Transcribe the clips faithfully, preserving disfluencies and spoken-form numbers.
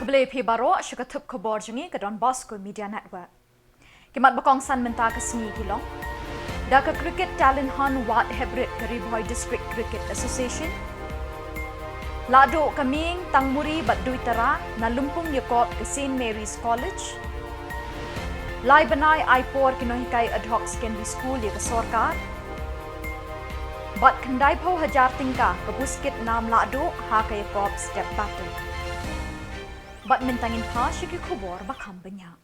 Khublei phi baroh sha ka thup khubor jong ngi ka Don Bosco Media Network. Ki mat ba kongsan mynta ka sngi ki long: Da ka cricket talent hunt wad heprit ka Ri Bhoi District Cricket Association. Lahduh ka Miing, Tangmuri bad Duitara na lympung ïakop ka Saint Mary's College. Lai bnai ai por ki nonghikai ad hoc secondary school ïa ka sorkar. Bad khyndai phew hajar tyngka ka buskit nam lahduh ha ka ïakop Step Battle. Bad mynta ngin phai sha ki khubor ba kham bniah.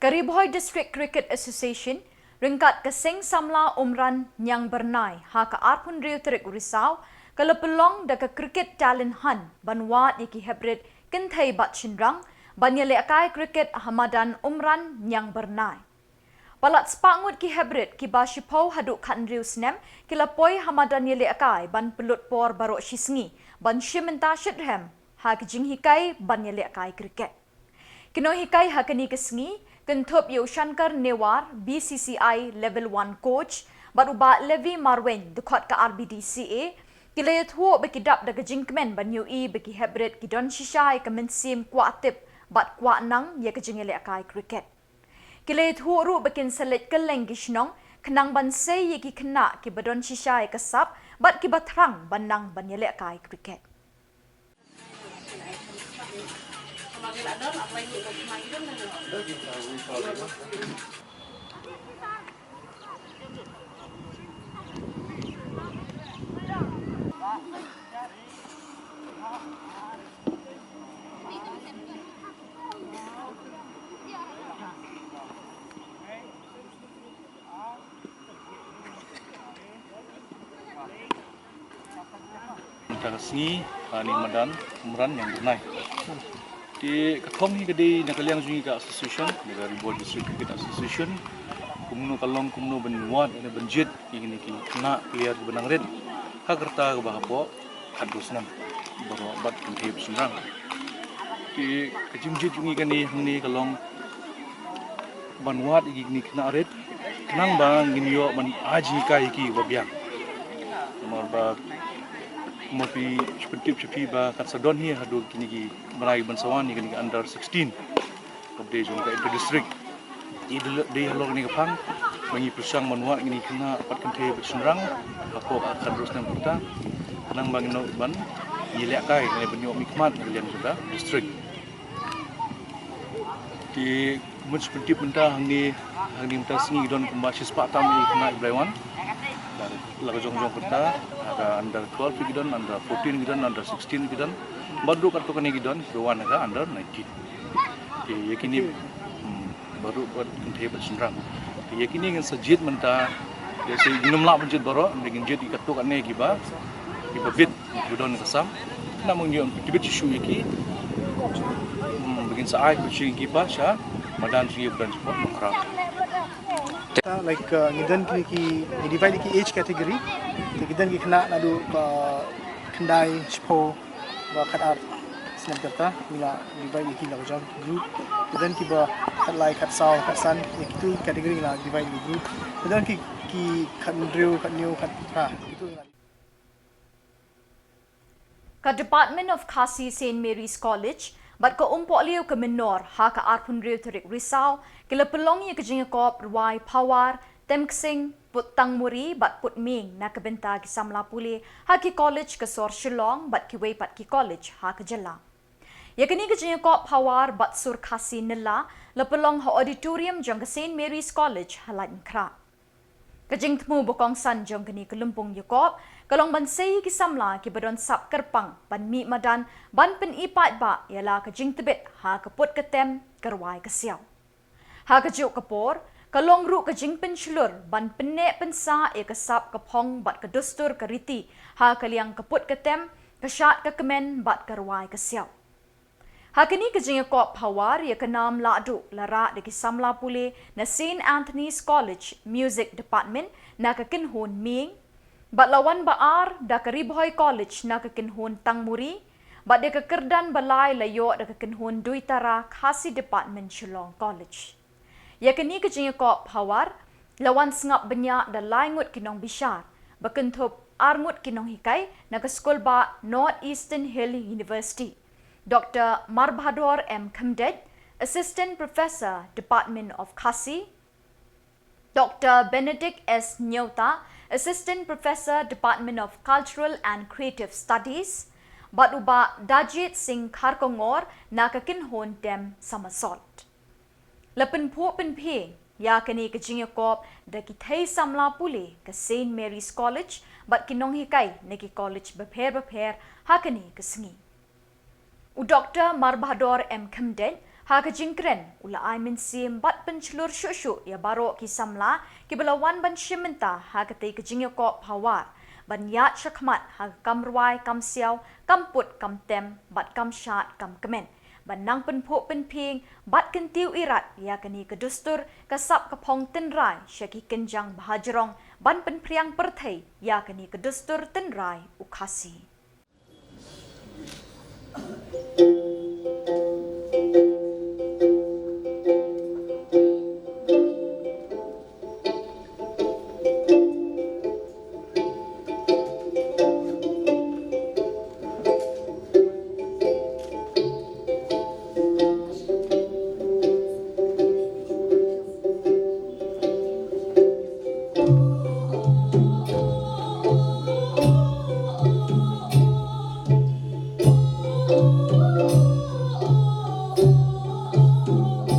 Ka Ri Bhoi District Cricket Association ryngkat ka Seng Samla Umran Niang Byrnai ha ka arphew hynriew tarik u Risaw ka la pynlong da ka cricket talent hunt ban wad ïa ki heprit kynthei bad shynrang ban ïalehkai cricket ha madan Umran Niang Byrnai. Palat spah ngut ki heprit kiba shiphew haduh khathynriew snem ki la poi ha madan ïalehkai ban pynlut por baroh shi sngi ban shim bynta shitrhem ha ki jinghikai ban ïalehkai cricket. Ki nonghikai ha kane ka sngi kynthup ïa u Shankar Newar, B C C I Level One Coach, bad u Bah Levi Marwein, dkhot ka R B D C A, ki la ïathuh ba ki dap da ka jingkmen ban ïohi ba ki heprit ki don shisha ïa ka mynsiem kwah tip bad kwah nang ïa ka jingïalehkai cricket. Ki la ïathuh ruh ba kin sa leit kylleng ki shnong khnang ban sei ïa ki khynnah kiba don shisha ïa ka sap bad kiba thrang ban nang ban ïalehkai cricket. Mynta ka sngi, ha, kane ka madan Umran Niang Byrnai. Te ka thong hi ka dei na ka liang jong ngi ka association, na ka Ri Bhoi District Cricket Association. Kumno ka long, kumno ban wad, ban jied ïa kine ki khynnah player kiba nang rit ha ka rta kaba hapoh khatduh snem baroh bad kynthei bad shynrang. Te ka jingjied jong ngi kane hangne ka long ban wad ïa kine ki khynnah rit khnang ba ngin ïoh ban ai jinghikai ïa ki ba biang. Namar ba kumba phi shu pyntip sha phi ba kan sa don hi haduh kine ki bnai ban sa wan ïa kine ki under sixteen. Ka dei jong ka inter district. Te dei halor kane ka phang ba ngi pyrshang ban wad kine ki khynnah bad kynthei bad shynrang hapoh ka khatduh snem kata khnang ba ngin ïoh ban ïalehkai, ban ïoh mihkhmat na ka liang jong ka district. Te mut shu pyntip mynta hangne, hangne mynta sngi ki don kumba shispah tam ki khynnah kiba la wan. La ka jong jong kata, ha ka under twelve ki don, under fourteen ki don, under sixteen ki don. Bad ruh katto katne ki don kiba wan ha ka under nineteen. Te ïa kine, hmm, baroh bad kynthei bad shynrang. Te ïa kine ngin sa jied mynta, ïa, sa ngin ym lah ban jied baroh, ngin jied ïa katto katne kiba, kiba bit, kiba don ka sam. Namar ngi ïoh tbit shuh shuh ïa ki. Hmm, ba ngin sa ai coaching ïa ki pat sha madan jong ngi ba don shapoh Nongkhrah. Like, uh, ngi don ki, ki, ngi divide ïa ki age category. Te ki don ki khynnah naduh, uh, khyndai, shiphew, ba khatar snem. Te ngi la divide ïa ki la ka jong group. Te don kiba khatlai, khatsaw, khatsan, ïa kitu category ngi la divide ïa ki group. Te don ki, ki khathynriew, khathynñiew, khatphra, kitu ngi la. Ka Department of Khasi Saint Mary's College bad ka Umpohliew ka Mynnor ha ka arphew hynriew tarik Risaw ki la pynlong ïa ka jingïakop rwai Pawar, Temksing, Put Tangmuri bad Put Miing na ka bynta ki samla pule ha ki college ka sor Shillong bad kiwei pat ki college ha ka jylla. Ïa kane ka jingïakop Pawar bad Sur Khasi Nylla la pynlong ha auditorium jong ka Saint Mary's College ha Laitumkhrah. Ka jingthmu ba kongsan jong kane ka lympung ïakop ka long ban sei ïa ki samla kiba don sap kyrpang ban mih madan ban pyni paidbah ïa la ka jingtbit ha ka put ka tem, ka rwai ka siaw. Ha kajuh ka por, ka long ruh ka jingpynshlur ban pynneh pynsah ïa ka sap ka phong bad ka dustur ka riti ha ka liang ka put ka tem, ka shad ka kmen bad ka rwai ka siaw. Ha kane ka jingïakop Pawar, ïa ka nam lahduh la rah da ki samla pule na Saint Anthony's College Music Department na ka kynhun Miing, bad la wan ba ar da ka Ri Bhoi College na ka kynhun Tangmuri, bad ïa ka kyrdan ba lai la ïoh da ka kynhun Duitara Khasi Department Shillong College. Ïa kane ka jingïakop Pawar la wan sngap bniah da lai ngut ki nongbishar, ba kynthup ar ngut ki nonghikai na ka skulbah North Eastern Hill University. Doctor Marbhador M Khymdeit, Assistant Professor, Department of Khasi, Doctor Benedict S Nyeuta, Assistant Professor, Department of Cultural and Creative Studies, bad u Bah Dajit Singh Kharkongor na ka Kynhun Dem Somersault. La pynphuh pynphieng ïa kane ka jingïakop da ki thei samla pule ka Saint Mary's College bad ki nonghikai na ki college bapher bapher ha kane ka sngi. U Doctor Marbhador M Khymdeit, ha ka jingkren u la ai mynsiem bad pynshlur shuh shuh ïa baroh ki samla kiba la wan ban shim bynta ha katei ka jingïakop phawar ban ïaid shakhmat ha ka kam rwai kam siaw, kam put kam tem bad kam shad kam kmen, ban nang pynphuh pynphieng bad kyntiew irat ïa kane ka dustur ka sap ka phong tynrai sha ki kynjang bhajrong ban pynphriang pyrthei ïa kane ka dustur tynrai u Khasi.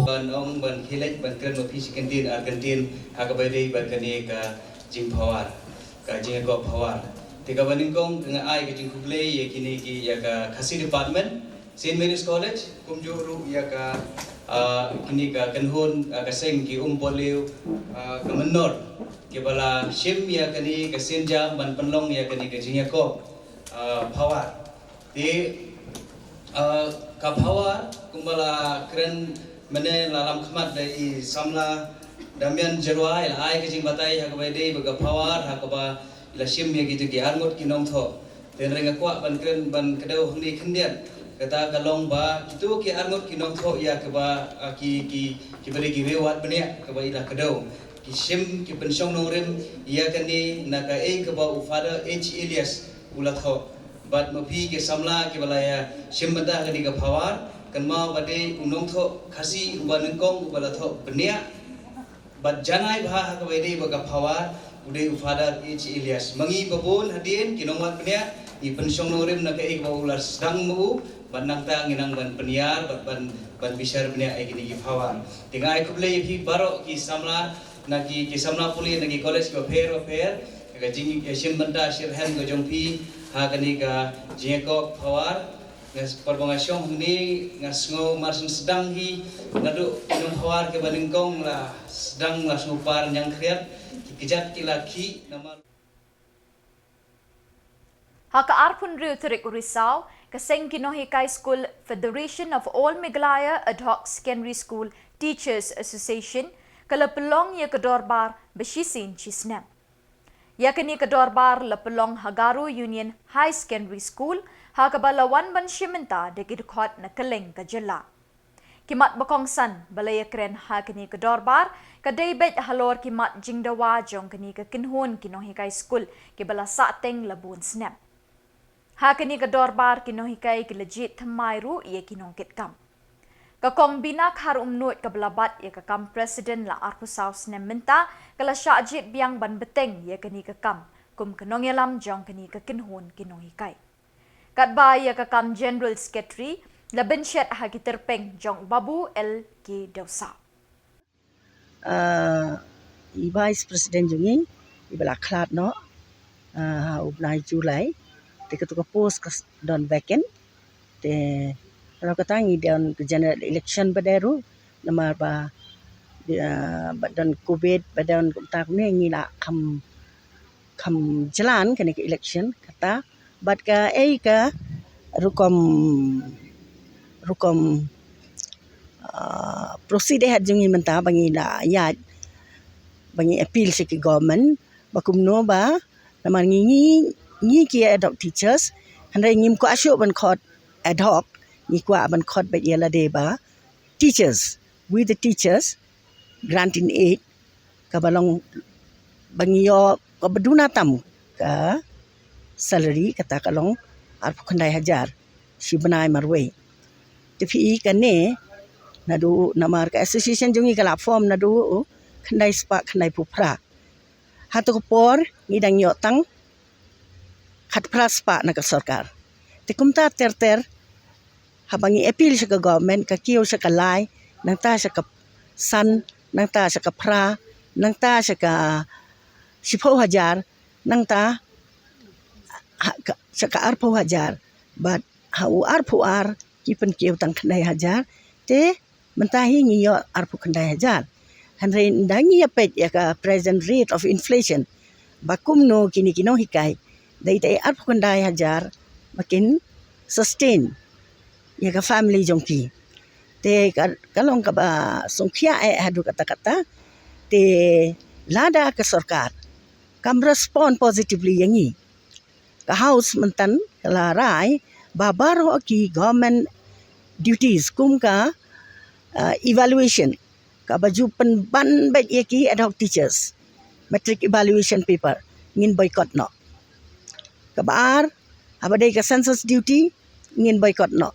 Ban ong ban khie leit ban kren ma phi shi kyntien ar kyntien ha kaba ïadei bad kane ka jingphawar, ka jingïakop phawar. Te kaba nyngkong nga ai ka jingkhublei ïa kine ki, ïa ka Khasi Department, Saint Mary's College, kumjuh ruh ïa ka, ah, kine ka kynhun, ah, ka seng ki um boliu, ah, ka mynnor, kiba la shim ïa kane ka sienjam ban pynlong ïa kane ka jingïakop, ah, phawar. Te, ah, ka phawar kumba la kren mynne, la lam khmat da i samla Damian Jyrwa, i la ai ka jingbatai ha kaba ïadei bad ka phawar ha kaba i la shim ïa kito ki arngut ki nongthoh. Te hynrei nga kwah ban kren ban kdew hangne khyndiat. Kata ka long ba kito ki arngut ki nongthoh ïa kaba, ah, ki, ki, kiba dei ki riewwad bniah kaba i la kdew, ki shim, ki pynshong nongrim ïa kane na kaei kaba u Father H Elias u la thoh. Bad ma phi ki samla kiba la ïa shim bynta ha kane ka phawar, kynmaw ba dei u nongthoh Khasi uba nyngkong uba la thoh bniah bad janai bha ha kaba ïadei bad ka phawar, u dei u Father H Elias. Ma ngi ba bun hadien ki nongwad bniah ngi pynshong nongrim na kaei kaba u la sdang ma u, bad nangta ngi nang ban pynïar bad ban, ban bishar bniah ïa kine ki phawar. Te nga ai khublei ïa phi baroh ki samla, na ki, ki samla pule na ki college kiba pher bapher, ka jing, ka shim bynta shirhem ka jong phi ha kane ka jingïakop phawar. Nga s-, pat ba nga shong hangne nga sngew mar syn sdang hi, naduh ki nongphawar kiba nyngkong la sdang, la sngewpar ñiangkhriat, ki kjat ki la khih namar. Ha ka arphew hynriew tarik u Risaw, ka seng ki nonghikai skul Federation of All Meghalaya Ad Hoc Secondary School Teachers Association ka la pynlong ïa ka dorbar ba shisien shi snem. Ïa kane ka dorbar la pynlong ha Garo Union High Secondary School, ha kaba la wan ban shim bynta da ki dkhot na kylleng ka jylla. Ki mat ba kongsan ba la ïakren ha kane ka dorbar ka dei beit halor ki mat jingdawa jong kane ka kynhun ki nonghikai skul kiba la sahteng la bun snem. Ha kane ka dorbar ki nonghikai ki la jied thymmai ruh ïa ki nongkitkam. Ka Kong Bina Kharumnuid kaba la bat ïa ka kam president la arphew saw snem mynta ka la shah jied biang ban bteng ïa kane ka kam kum ka nongïalam jong kane ka kynhun ki nonghikai. Katba ïa ka kam General Secretary la bynshet ha ki tyrpeng jong Babu L K Dewsaw. Ah, i Vice President jong ngi iba la khlad noh, ah, ha u bnai July, te katu ka post ka s-, don vacant. Te halor kata ngi don ka general election pat ruh, namar ba, ah, ba don covid, ba don kumta kumne ngi la kham, kham jlan kane ka election kata. Bad kaei ka rukom, rukom, ah, procedure jong ngi mynta ba ngi la ïaid, ba ngi appeal sha ki government ba kumno ba, namar ngi, ngi, ngi ki ad hoc teachers, hynrei ngim kwah shuh ban khot ad hoc, ngi kwah ban khot beit ïa lade ba teachers, we the teachers, grant in aid, kaba long ba ngi ïoh kaba duna tam ka salary, kata ka long arphew khyndai hajar shi bnai marwei. Te phi i kane naduh namar ka association jong ngi ka la form naduh khyndai spah khyndai phew phra. Hato ka por ngi dang ïoh tang khatphra spah na ka sorkar. Te kumta ter ter haba ngi appeal sha ka government ka kiew sha ka lai, nangta sha ka san, nangta sha ka phra, nangta sha ka shiphew hajar, nangta ha ka, sha ka arphew hajar. Bad ha u arphew ar ki pynkiew tang khyndai hajar. Te mynta hi ngi ïoh arphew khyndai hajar. Hynrei ynda ngi ïa peit ïa ka present rate of inflation ba kumno kine ki nonghikai, dei te arphew khyndai hajar ba kin sustain ïa ka family jong ki. Te ka, ka long kaba sngewkhia eh haduh katta katta. Te lada ka sorkar kam respond positively ïa ngi, ka House mynta ka la rai ba baroh ki government duties kum ka, uh, evaluation kaba ju pynban beit ïa ki ad hoc teachers, matric evaluation paper, ngin boycott noh. Kaba ar, haba dei ka census duty, ngin boycott noh.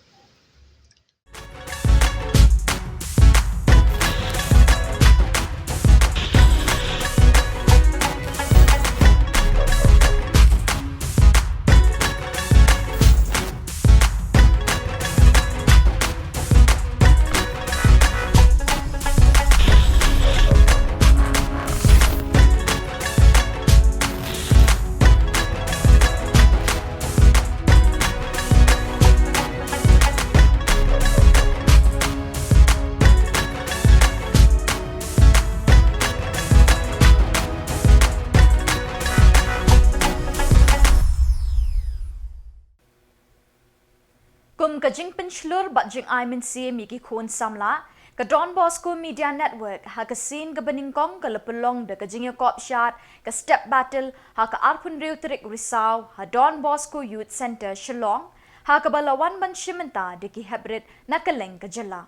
Kum ka jingpynshlur bad jingai mynsiem ïa ki khun samla, ka Don Bosco Media Network ha ka sien kaba nyngkong ka la pynlong da ka jingïakop shad ka step battle ha ka arphew hynriew tarik Risaw ha Don Bosco Youth Centre Shillong, ha kaba la wan ban shim bynta da ki heprit na kylleng ka jylla.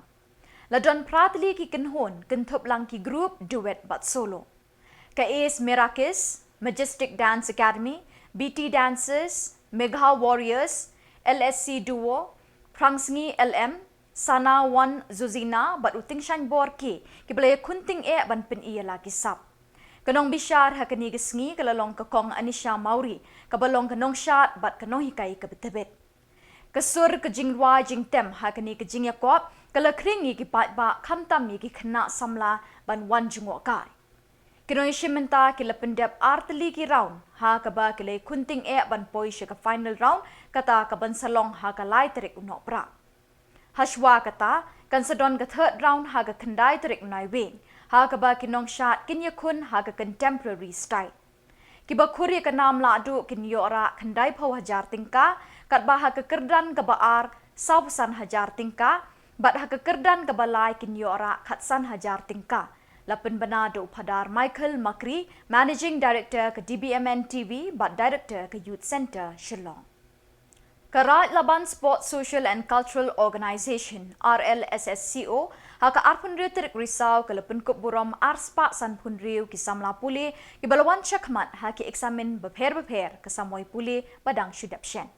La don phra tylli ki kynhun kynthup lang ki group, duet bad solo. Ka Ace Merakis, Majestic Dance Academy, B T Dancers, Megha Warriors, L S C Duo, Phrangsngi L M, Sana One Zuzina bad u Tingshain Bor K kiba la ïakhun tyngeh ban pyni ïa la ki sap. Ka nongbishar ha kane ka sngi ka la long ka Kong Anisha Mawrie kaba long ka nongshad bad ka nonghikai kaba tbit. Ka sur ka jingrwai jingtem ha kane ka jingïakop ka la khring ïa ki paidbah khamtam ïa ki khynnah samla ban wan jngoh kai. Ki nongïashim bynta ki la pyndep ar tylli ki round ha kaba ki la ïakhun tyngeh ban poi sha ka final round, kata kaban sa long ha ka lai tarik u Nohprah. Hashwa kata kan sa don ka third round ha ka khyndai tarik u Naiwieng, ha kaba ki nongshad kin ïakhun ha ka contemporary style. Kiba khur ïa ka nam lahduh kin ïoh rah khyndai phew hajar tyngka, katba ha ka kyrdan kaba ar saw phew san hajar tyngka, bad ha ka kyrdan kaba lai kin ïoh rah khatsan hajar tyngka. La pynbna da u Phadar Michael Makri, Managing Director ka D B M N T V bad Director ka Youth Centre Shillong. Ka Raid Laban Sports Social and Cultural Organisation, R L S S C O, ha ka arphew hynriew tarik Risaw ka la pynkup burom ar spah sanphew hynriew ki samla pule kiba la wan shakhmat ha ki eksamin bapher bapher ka samoi pule ba dang shu dep shen.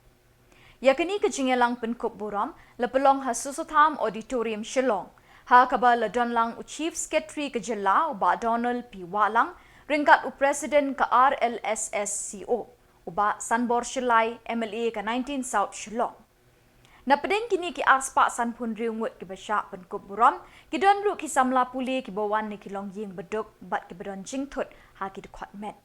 Ïa kane ka jingïalang pynkup burom la pynlong ha Soso Tham Auditorium Shillong, ha kaba la don lang u Chief Secretary ka jylla u Bah Donald P Wahlang, ryngkat u President ka R L S S C O, u Bah Sanbor Shullai, M L A ka nineteen South Shillong. Na pdeng kine ki ar spah sanphew hynriew ngut kiba shah pynkup burom, ki don ruh ki samla pule kiba wan na ki longïing baduk bad kiba don jingthut ha ki dkhot met.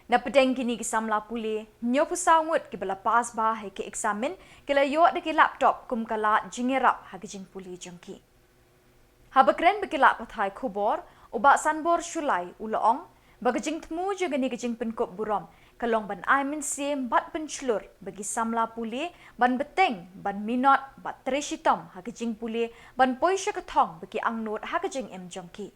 Na pdeng kine ki samla pule, hynñiew phew saw ngut kiba la pass bha ha ki eksamin ki la ïoh da ki laptop kum ka lad jingïarap ha ki jingpule jong ki. Haba kren bad ki lad pathai khubor, u Bah Sanbor Shullai u la ong ba ka jingthmu jong kane ka jingpynkup burom ka long ban ai mynsiem bad pynshlur bad ki samla pule ban bteng, ban minot bad trei shitom ha ka jingpule, ban poi sha ka thong ba ki angnud ha ka jingim jong ki.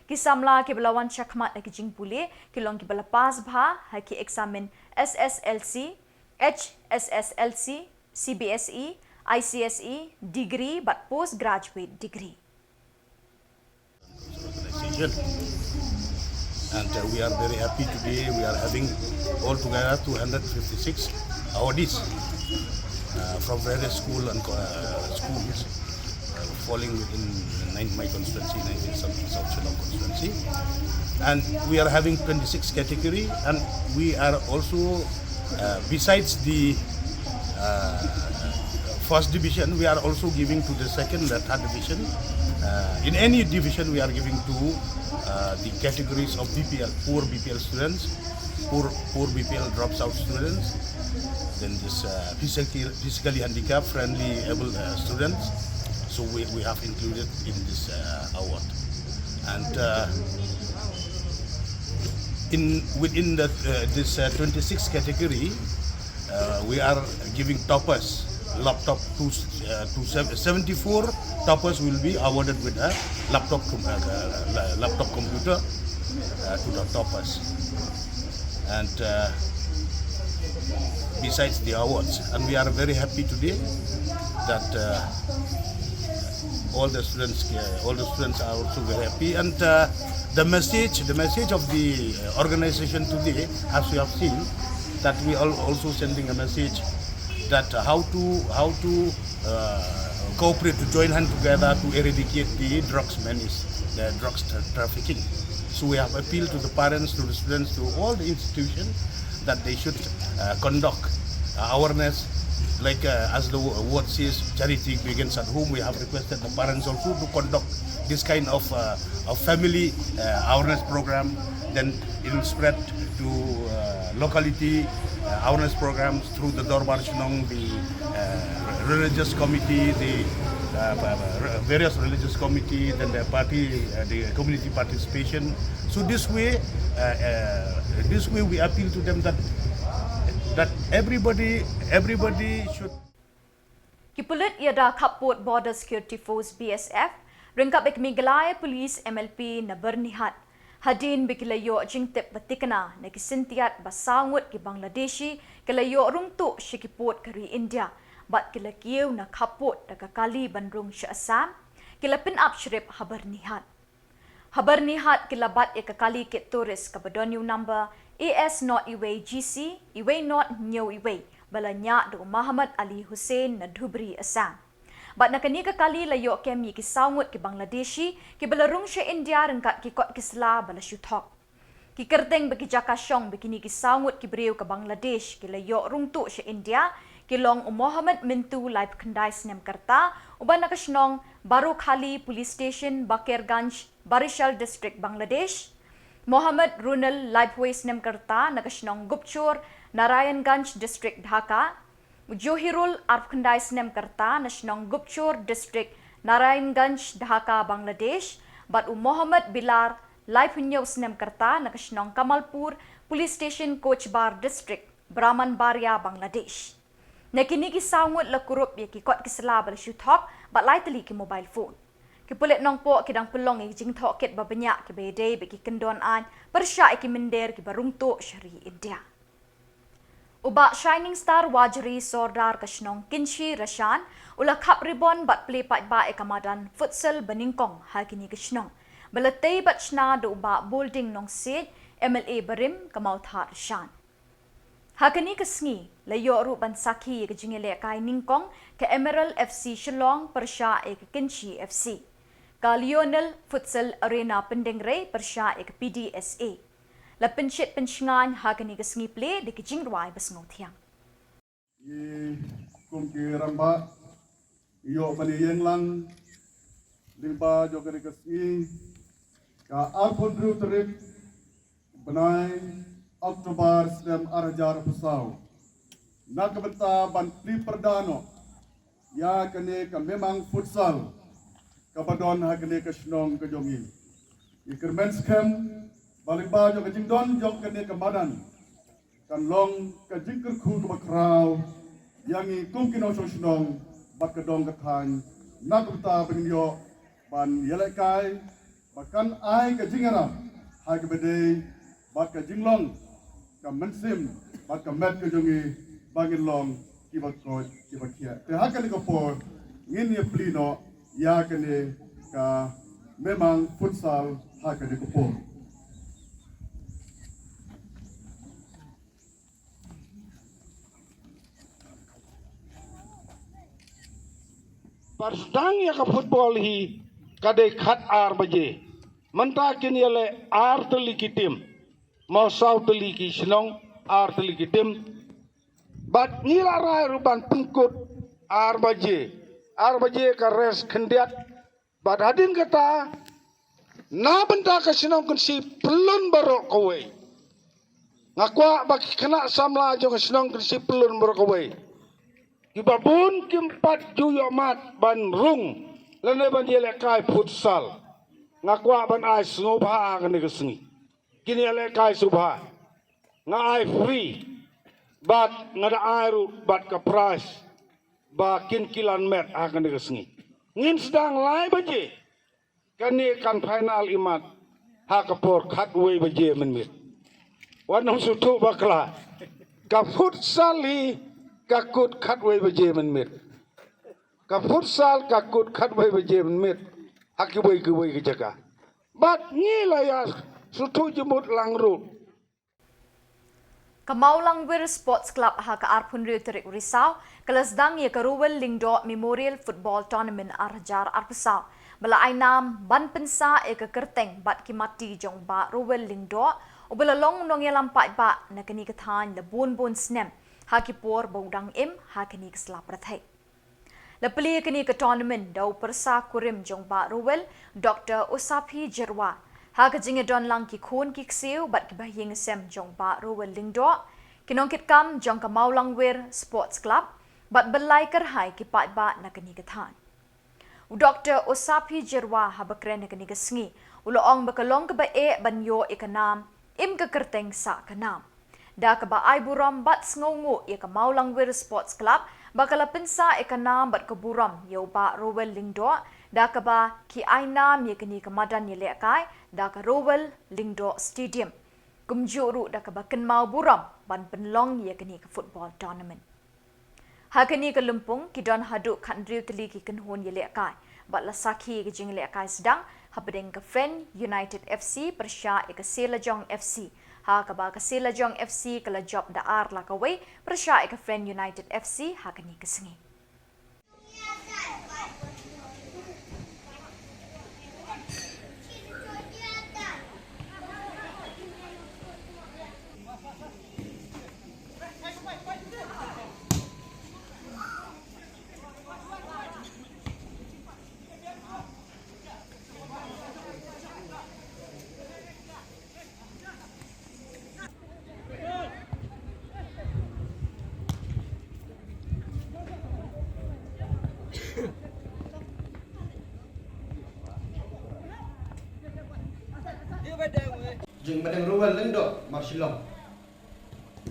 Ki samla kiba la wan shakhmat ha ka jingpule ki long kiba la pass bha ha ki eksamin S S L C, H S S L C, C B S E, I C S E, degree bad postgraduate degree. And uh, we are very happy today. We are having altogether two hundred fifty-six awardees uh, from various school and uh, schools. falling within nine, my constituency, nineteen South, South Shillong constituency. And we are having twenty-six category, and we are also, uh, besides the, uh, first division, we are also giving to the second, the third division. Uh, in any division, we are giving to, uh, the categories of B P L, poor B P L students, poor, poor B P L drops out students, then this, uh, physically, physically handicapped, friendly, able, uh, students. So we, we have included in this, uh, award. And, uh, in, within the, uh, this, uh, twenty-six category, uh, we are giving toppers laptop to, uh, to sev-, seventy-four toppers will be awarded with a laptop com-, uh, uh, la-, laptop computer, uh, to the toppers. And, uh, besides the awards, and we are very happy today that, uh, all the students, uh, all the students are also very happy. And, uh, the message, the message of the, uh, organization today, as we have seen, that we are also sending a message that, uh, how to, how to, uh, cooperate, to join hand together to eradicate the drugs menace, the drugs tra-, trafficking. So we have appealed to the parents, to the students, to all the institutions that they should, uh, conduct, uh, awareness, like, uh, as the wo-, word says, charity begins at home. We have requested the parents also to conduct this kind of, uh, a family, uh, awareness program. Then it will spread to, uh, locality, uh, awareness programs through the Dorbar Shnong, the, uh, religious committee, the, uh, uh, various religious committee, then the party, uh, the community participation. So this way, uh, uh, this way we appeal to them that, that everybody, everybody should. Ki pulit ïada khappud Border Security Force, B S F, ryngkat bad ki Meghalaya Police, M L P, na Byrnihat, hadien ba ki la ïoh jingtip ba thikna na ki syntiat ba saw ngut ki Bangladeshi ki la ïoh rung tuh sha ki pud ka ri India bad ki la kiew na khappud da ka kali ban rung sha Assam, ki la pynap shrip ha Byrnihat. Ha Byrnihat ki la bat ïa ka kali kit tourist kaba don ïa u number A S nought uwei G C uwei nought hynñiew uwei ba la ñiah da u Mohammad Ali Hussain na Dhubri, Assam. Bad na kane ka kali la ïoh kem ïa ki saw ngut ki Bangladeshi kiba la rung sha India ryngkat ki kot ki sla ba la shu thok. Ki kyrteng bad ki jaka shong ba kine ki saw ngut ki briew ka Bangladesh ki la ïoh rung tuh sha India ki long u Mohammad Mintu, laiphew khyndai snem ka rta, uba na ka shnong Barukhali Police Station, Bakirganj, Barishal District, Bangladesh; Mohammad Runal, laiphew wei snem ka rta, na ka shnong Gupchor, Narayanganj District, Dhaka; u Johirul, arphew khyndai snem ka rta, na shnong Gupchor District, Narayanganj, Dhaka, Bangladesh, bad u Mohammad Bilar, laiphew hynñiew snem ka rta, na ka shnong Kamalpur Police Station, Kochbar District, Brahmanbaria, Bangladesh. Na kine ki saw ngut la kurup ïa ki kot ki sla ba la shu thok bad lai tylli ki mobile phone. Ki pulit Nongpoh ki dang pynlong ïa ki jingtohkit ba bniah kiba ïadei bad ki kyndon aiñ pyrshah ïa ki mynder kiba rung tuh sha ri India. U Bah Shining Star Wajri, Sordar ka shnong Kynshi Rashan, u la khap ribon bad plie paidbah ïa ka madan futsal ba nyngkong ha kine ki shnong, ba la tei bad shna da u Bah Bolding Nongsiej, M L A barim ka Mawthadraishan. Ha kane ka sngi la ïoh ruh ban sakhi ïa ka jingïalehkai nyngkong ka Emerald F C Shillong pyrshah ïa ka Kynshi F C, ka Lionel Futsal Arena Pyndengrei pyrshah ïa ka P D S A. La pynshit pynshngaiñ ha kane ka sngi plie da ki jingrwai ba sngewthiang. Ngi kum ki rangbah ngi ïoh ban ïeng lang lyngba jong kane ka sngi, ka arphew hynriew tarik bnai October snem ar hajar arphew saw, na ka bynta ban plie pyrda noh ïa kane ka Memang Futsal kaba don ha kane ka shnong ka jong ngi. Ngi kyrmen skhem ba lyngba jong ka jingdon jong kane ka madan kan long ka jingkyrkhu kaba khraw ïa ngi kum ki nongshong shnong bad ka dong ka thaiñ, na ka bynta ba ngin ïoh ban ïalehkai ba kan ai ka jingïarap ha kaba dei bad ka jinglong ka mynsiem bad ka met ka jong ngi ba ngin long kiba koit kiba khiah. Te ha kane ka por ngin ïa plie noh ïa kane ka Memang Futsal ha kane ka por. Ba sdang ïa ka football hi ka dei khat ar baje. Mynta kin ïaleh ar tylli ki team. Mo saw tylli ki shnong, ar tylli ki team. Bad ngi la rai ruh ban pynkut ar baje. Ar baje ka rest khyndiat. Bad hadien kata, na bynta ka shnong kan shu pyllun baroh kawei. Nga kwah ba ki khynnah samla jong ka shnong kan shu pyllun baroh kawei. Kiba bun kim pat ju ïoh mad ban rung lane ban ïalehkai futsal. Nga kwah ban ai sngewbha ha kane ka sngi. Kin ïalehkai sngewbha. Nga ai free. Bad nga da ai ruh bad ka prize. Ba kin kylla met ha kane ka sngi. Ngin sdang lai baje. Kane kan final imat ha ka por khatwei baje mynmiet. Wat nym sngewthuh bakla. Ka futsal hi ka kut khatwei baje mynmiet. Ka futsal ka kut khatwei baje mynmiet. Ha kiwei kiwei ki jaka. Bad ngi la ïa sngewthuh jingmut lang ruh. Ka Mawlangwir Sports Club ha ka arphew hynriew tarik Risaw ka la sdang ïa ka Rowell Lyngdoh Memorial Football Tournament ar hajar arphew saw ba la ai nam ban pynsah ïa ka kyrteng bad ki matti jong Bah Rowell Lyngdoh uba la long nongïalam paidbah na kane ka thaiñ la bun bun snem ha ki por ba u dang im ha kane ka sla pyrthei. La plie kane ka tournament da u pyrsa kurim jong Bah Rowell, Doktor Osaphi Jyrwa. Ha ka jingïadon lang ki khun ki ksiew bad ki bahaïing hasem jong Bah Rowell Lyngdoh, ki nongkitkam jong ka Mawlangwir Sports Club bad ba lai kyrhai ki paidbah na kane ka thaiñ. U Doktor Osaphi Jyrwa haba kren ha kane ka sngi u la ong ba ka long kaba eh ban ïoh ïa ka nam im ka kyrteng sah ka nam. Da kaba ai burom bad sngewnguh ïa ka Mawlangwir Sports Club ba ka la pynsah ïa ka nam bad ka burom ïa u Bah Rowell Lyngdoh, da kaba ki ai nam ïa kane ka madan ïalehkai da ka Rowell Lyngdoh Stadium. Kumjuh ruh da kaba kynmaw burom ban pynlong ïa kane ka football tournament. Ha kane ka lympung ki don haduh khathynriew tylli ki kynhun ïalehkai bad la sakhi ka jingïalehkai sdang hapdeng ka Friend United F C pyrshah ïa ka Selajong F C. Ha kaba ka Selajong F C ka la jop da ar la kawei pyrshah ïa ka Friend United F C ha kane ka sngi. Jingmadang Rowell Lyngdoh Marshillong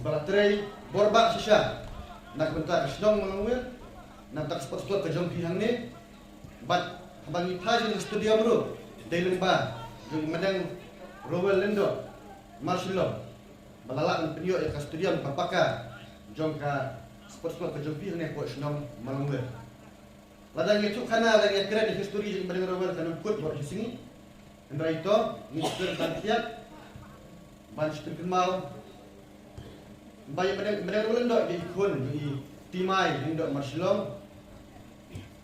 ba la trei borbah shisha na ka bynta ka shnong Mawlangwir, na ka bynta ka sports club ka jong phi hangne. Bad haba ngi phai sha stadium ruh dei lyngba jong i Madang Rowell Lyngdoh Marshillong ba la lah ban pynïoh ïa ka stadium ka paka jong ka sports club ka jong phi hangne hapoh shnong Mawlangwir. Lada ngi ïathuh khana, lada ngi ïakren ïa ka history jong i Madang Rowell kan ym kut baroh shi sngi. Hynrei to ngi sdang ban thied ban sdang kynmaw ba i Madang, i Madang Rowell Lyngdoh i khun i Timai Lyngdoh Marshillong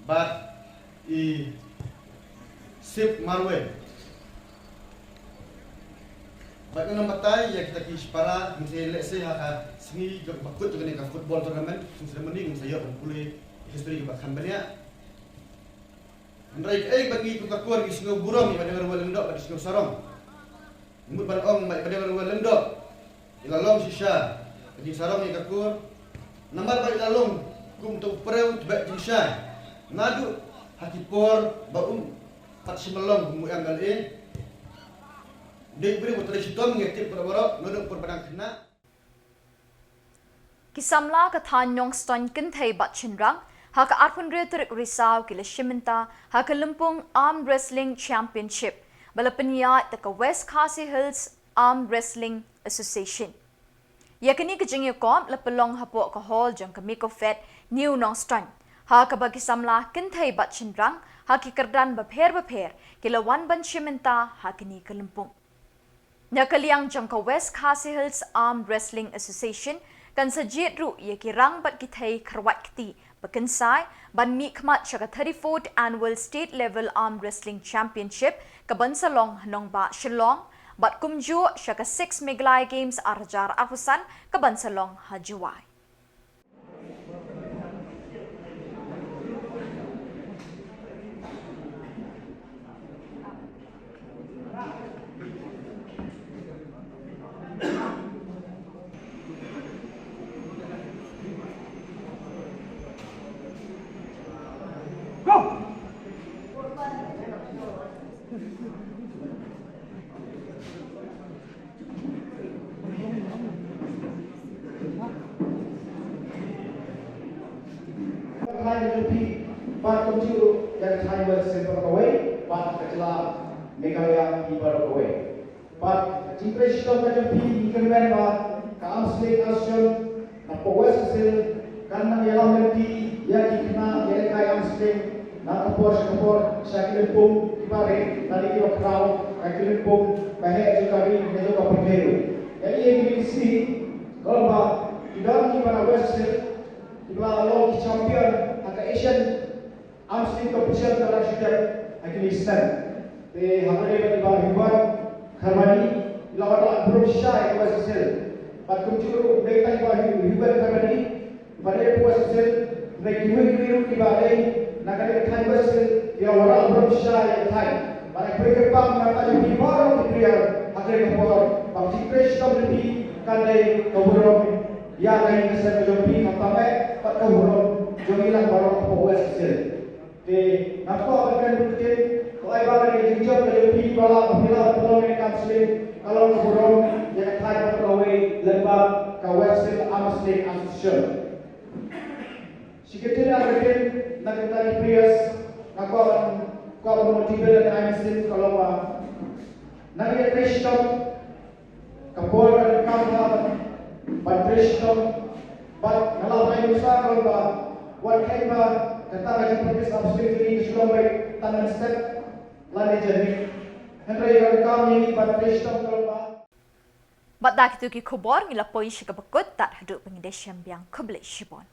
bad i Sip Marwei. Bad ngan ym batai ïa kita ki shipara, ngin sa lehse ha ka sngi jong ba kut jong kane ka football tournament, closing ceremony, ngin sa ïoh ban pule history kaba kham bniah. Hynrei kaei ba ngi kum ka kur ngi sngew burom ïa i Madang Rowell Lyngdoh bad ngi sngew sarong. Mut ban ong ba i Madang Rowell Lyngdoh i la long shisha ka jingsarong ïa ka kur. Namar ba i la long kum uto u briew tbeh jingshai naduh ha ki por ba um pat shym la long kum u M L A. Dei u briew uba trei shitom, ngi tip baroh baroh naduh por ba dang khynnah. Ki samla ka thaiñ Nongstoiñ kynthei bad shynrang ha ka arphew hynriew tarik Risaw ki la shim bynta ha ka lympung Arm Wrestling Championship ba la pynïaid da ka West Khasi Hills Arm Wrestling Association. Ïa kane ka jingïakob la pynlong hapoh ka hall jong ka Micofed New Nongstoiñ, ha kaba ki samla kynthei bad shynrang ha ki kyrdan bapher bapher ki la wan ban shim bynta ha kane ka lympung. Na ka liang jong ka West Khasi Hills Arm Wrestling Association kan sa jied ruh ïa ki rang bad ki thei kharwait kti ba kynsai Ban mihkhmat sha ka thirty-fourth Annual State Level Arm Wrestling Championship ka ban sa long ha nongbah Shillong, bad kumjuh sha ka six Meghalaya Games ar hajar arphew san ka ban sa long ha Jowai. Ka thaiñ ka jong phi, bad kumjuh ïa ka thaiñ West Jaintia baroh kawei, bad ka jylla Meghalaya hi baroh kawei. Bad ka jingtrei shitom ka jong phi, ngi kyrmen ba ka Arm Wrestling Association na poh West Khasi Hills kan nang ïalam lynti ïa ki khynnah ïalehkai arm wrestling na ka por sha ka por, sha ki lympung kiba rit, lane kiba khraw, ka ki lympung ba heh jong ka ri ne jong ka pyrthei ruh. Ïa i MDC ka long ba ki don kiba na West Khasi Hills kiba la long ki champion ha ka Asian Arm Wrestling Competition ka la shu dep ha kine ki snem. Te ha kane ka dei i Bah Hubert Kharmani, i la wanrah burom shisha ïa ka West Khasi Hills. Bad kumjuh ruh dei tang i Bah Hu-, Hubert Kharmani, bad dei West Khasi Hills, dei kiwei kiwei ruh kiba dei na kane ka thaiñ West Khasi Hills, ki la wanrah burom shisha ïa ka thaiñ. Bad nga kyrpad ïa phi baroh ki player ha kane ka por, ba ka jingtrei shitom jong phi kan dei ka burom ïa ka ïing ka sem ka jong phi khamtam eh, bad ka burom jong ngi lang baroh hapoh West Khasi Hills. Te nga kwah ban kren bun ktien, ko ai ba ka jingjop ka jong phi ba la phi la pynlong ïa ka kam sling, ka long ka burom ïa ka thaiñ bad kawei lyngba ka West Khasi Hills Arm Wrestling Association. Shi kyntien ar kyntien na ka bynta ki players, nga kwah ban, kwah ban motivate ïa ka arm wrestling ka long ba nang ïa trei shitom. Ka por ka dang kham bha ban, ban trei shitom. Bad nga la ïathuh sa ka long ba wat kheiñ ba kata ka jingpractice arm wrestling jong ngi ka shu long beit tang mynstep lane janmiet. Hynrei ka dang kham ïa ngi ban trei shitom ka long ba. Bad da kito ki khubor ngi la poi sha kaba kut, tad haduh ba ngin ïashem biang, khublei shibun.